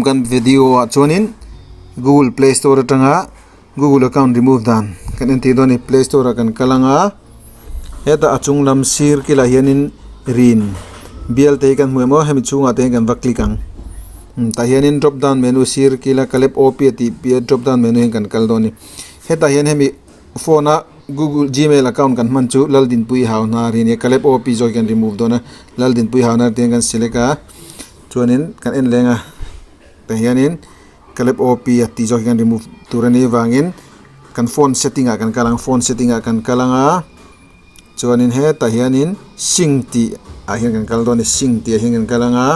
kan video ah chuanin google play store atanga google account remove dan kan entir dawn a ni play store ah kan kal anga hetah a chung lam sir kilah hianin rin bial te hi kan hmu em aw hemi chhungah te hian kan va click ang tah hianin drop down menu sir kila caleb op a tih piah drop down menu hian kan kal dawn a ni hetah hian hemi phone a google gmail account kan hman chu Laldinpuii Hauhnar hi a ni a Caleb op zawk hi kan remove dawn a Laldinpuii Hauhnar tih hian kan select a chuanin kan en leng a tah hianin Caleb op a tih zawk hi kan remove tur a nih avangin kan phone setting ah kan kal ang phone setting ah kan kal ang a chuanin hetah hianin sync tih ah hian kan kal dawn a ni sync tih ah hian kan kal ang a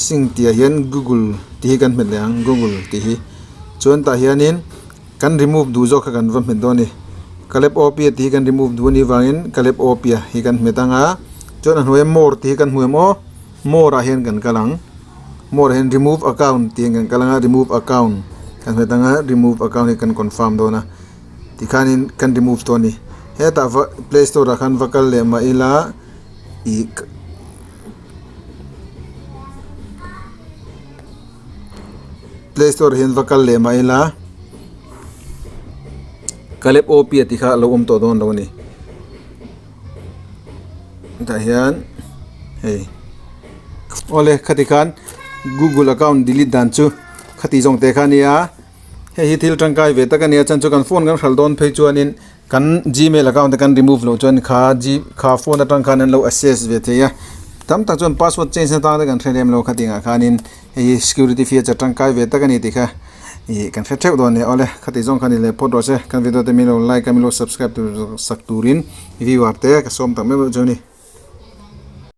sync tih ah hian google tih hi kan hmet leh ang google tih hi chuan tah hianin. Kan remove duh zawk kha kan va hmet dawn a ni. Caleb Opia tih hi kan remove duh a nih vangin Caleb Opia hi kan hmet ang a, chuan a hnuaia more tih hi kan hmu em aw, more ah hian kan kal ang. More ah hian remove account tih hian kan kal ang a, remove account kan hmet ang a, remove account hi kan confirm dawn a, tikhanin kan remove tawh a ni. Hetah va play store ah khan va kal leh mah ila ih Play store hian va kal leh mah ila Caleb OP a tih kha a lo awm tawh dawn lo a ni tah hian hei awle khati khan google account delete dan chu khati zawng te kha a nia hei hi thil tangkai ve tak a nia chuan chu kan phone kan hralh dawn phei chuanin Kan gmail account te kan remove loh chuan kha g kha phone atang khan an lo access ve thei a, tam tak chuan password change na tang te kan hre lem lo khating ah khanin hei hi security feature tangkai ve tak a ni tih kha ih kan hre theuh dawn a ni awle khati zawng kha ni leh phawt rawh se kan video te min lo like a min lo subscribe tur sak turin viewer te ka sawm tak meuh meuh chu a ni.